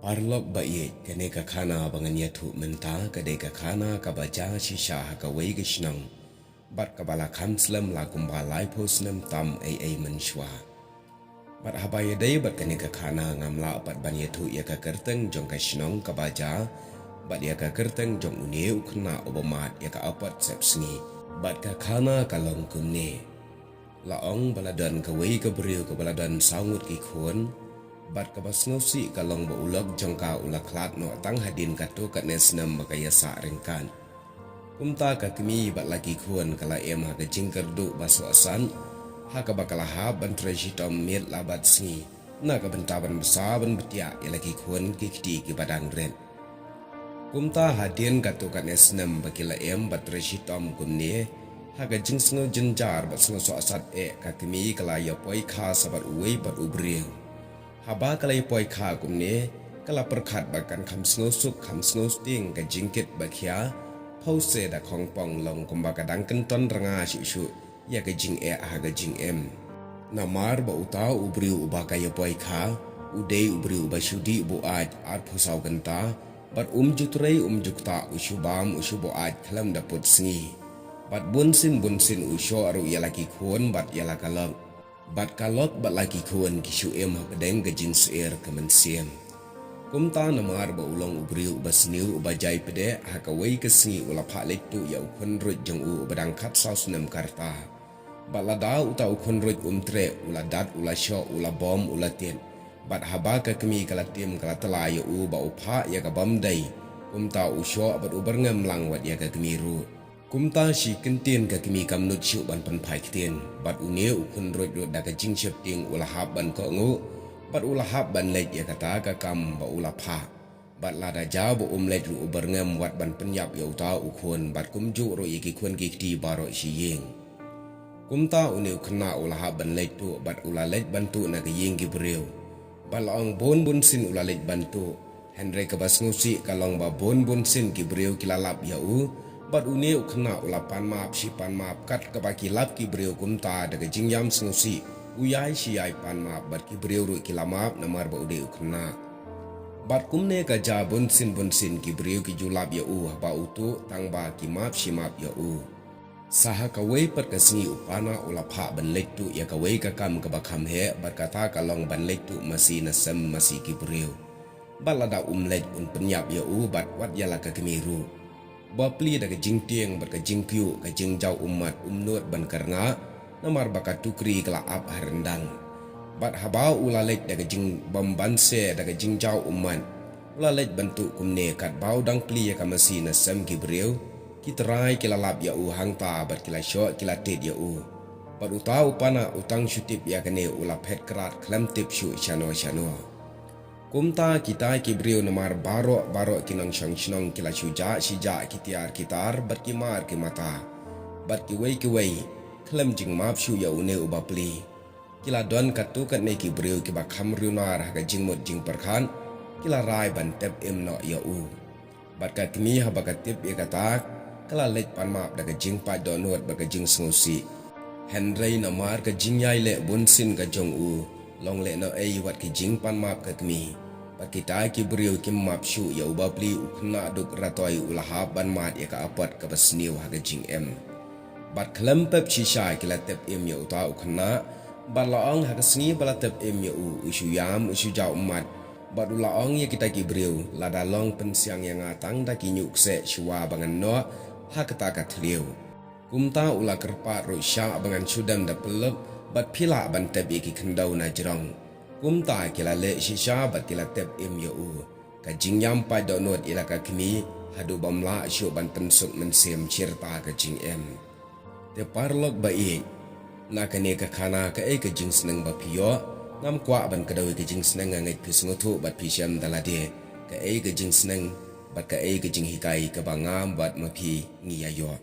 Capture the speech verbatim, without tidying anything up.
Paralok ba ïeit, kane ka khana ba ngan ïathuh mynta ka dei ka khana kaba jia shisha ha kawei ka shnong bad kaba la kham slem la kumba laiphew snem tam ei ei mynshuwa. Bad haba ïadei bad kane ka khana ngam lah pat ban ïathuh ïa ka kyrteng jong ka shnong kaba jia bad ïa ka kyrteng jong une u khynnah uba mad ïa ka apot sepsngi. Bad ka khana ka long kumne. La ong ba la don kawei ka briew kaba la don saw ngut ki khun, bad kaba sngewsih ka long ba u lok jong ka u la khlad noh tang hadien katto katne snem ba ka ïasah ryngkat. Kumta ka kmie bad la ki khun ka la im ha ka jingkyrduh ba sohsat, ha kaba ka la hap ban trei shitom miet la bad sngi na ka bynta ban bsa ban btiah ïa la ki khun ki kti kiba dang rit. Kumta hadien katto katne snem ba ki la im bad trei shitom kumne, ha ka jingsngew jynjar bad sngew sohsat eh ka kmie ka la ïa poi kha sa bad uwei pat u briew. Haba ka la ïa poi kha kumne, ka la pyrkhat ba kan kham sngewsuk kham sngewsting ka jingkit ba khia, phew se da khongpong long kumba ka dang kynton rnga shuh shuh ïa ka jingeh ha ka jingim. Namar ba uta u briew uba ka ïa poi kha u dei u briew uba shu dih buaid arphew saw kynta, bad um ju trei um ju ktah, u shu bam u shu buaid khlem da put sngi. Bad bunsien bunsien u shoh ruh ïa la ki khun bad ïa la ka lok. Bad ka lok bad la ki khun ki shu im hapdeng ka jingsyier ka mynsiem. Kumta namar ba u long u briew uba sniew uba jai pdeng, ha kawei ka sngi u la phah leit tuh ïa u khunruit jong u uba dang khatsaw snem ka rta. Bad lada uta u khunruit um treh, u la dat, u la shoh, u la bom, u la tied. Bad haba ka kmie ka la tim ka la tla ïa u ba u phah ïa ka bym dei, kumta u shoh bad u byrngem lang wat ïa ka kmie ruh. Kumta shi kyntien ka kmie kam nud shuh ban pynphai ktien, bad une u khunruit ruh da ka jingsheptieng u la hap ban kohnguh, bad u la hap ban leit ïa kata ka kam ba u la phah. Bad lada jia ba um leit ruh u byrngem wat ban pynïap ïa uta u khun bad kumjuh ruh ïa ki khun ki kti baroh shi ïing. Kumta une u khynnah u la hap ban leit tuh bad u la leit ban tuh na ka ïing ki briew. Bad la ong bun bunsien u la leit ban tuh. Hynrei kaba sngewsih ka long ba bun bunsien ki briew ki la lap ïa u. Bad une u khynnah u la pan map shi pan map kat kaba ki lap ki briew kumta da ka jingïam sngewsih. U ïai shi ïai pan map bad ki briew ruh ki la map namar ba u dei u khynnah. Bad kumne ka jia bunsien bunsien ki briew ki ju lap ïa u haba u tuh tang ba ki map shi map ïa u. Sa ha kawei pat ka sngi u pana u la phah ban leit tuh ïa kawei ka kam kaba kham heh bad kata ka long ban leit tuh masi na sem masi ki briew. Bad lada um leit un pynïap ïa u bad wat ïa la ka kmie ruh. Ba plie da ka jingtieng bad ka jingkyiuh ka jingjaw ummat um nud ban kyrngah, namar ba ka tukri ka la ap ha ryndang. Bad haba u la leit da ka jingbym banse da ka jingjaw ummat, u la leit ban tuh kumne katba u dang plie ïa ka masi na sem ki briew, ki trai ki la lap ïa u hangta bad ki la shoh ki la tied ïa u. Bad uta u pana u tang shu tip ïa kane u la phet krat khlem tip shuh shano shano. Kumta kita ki briew namar baroh baroh ki nongshong shnong ki la shu jah shi jah ki tiar ki tar bad ki mar ki mata. Bad kiwei kiwei khlem jingmap shuh ïa une uba plie. Ki la don katto katne ki briew kiba kham riewnar ha ka jingmut jingpyrkhat, ki la rai ban tep im noh ïa u. Bad ka kmie haba ka tip ïa kata, ka la leit pan map da ka jingpait dohnud bad ka jingsngewsih. Hynrei namar ka jingïaileh bunsien ka jong u, long lehnohei wat ki jingpan map ka kmie. Bad kita ki briew kim map shuh ïa uba plie u khynnah duk ratoi u la hap ban mad ïa ka apot kaba sniew ha ka jingim. Bad khlem pep shisha ki la tep im ïa uta u khynnah, bad la ong ha ka sngi ba la tep im ïa u, u shu ïam, u shu jaw ummat. Bad u la ong ïa kita ki briew, lada long pynsiang ïa nga tang da ki ñiuh kseh shuwa ba ngan noh ha kata ka thliew. Kumta u la kyrpad ruh shah ba ngan shu dem da pyllup, bad phi lah ban tep ïa ki khyndew na jrong. Kumta ki la leh shisha bad ki la tep im ïa u. Ka jingïam pait dohnud ïa la ka kmie, haduh bym lah shuh ban pynsuk mynsiem shi rta ka jingim. Te paralok ba ïeit, na kane ka khana kaei ka jingsneng ba phi ïoh? Ngam kwah ban kdew ïa ka jingsneng, nga ngeit phi sngewthuh bad phi shem da lade kaei ka jingsneng bad kaei ka jinghikai kaba nga bad ma phi ngi ïa ïoh.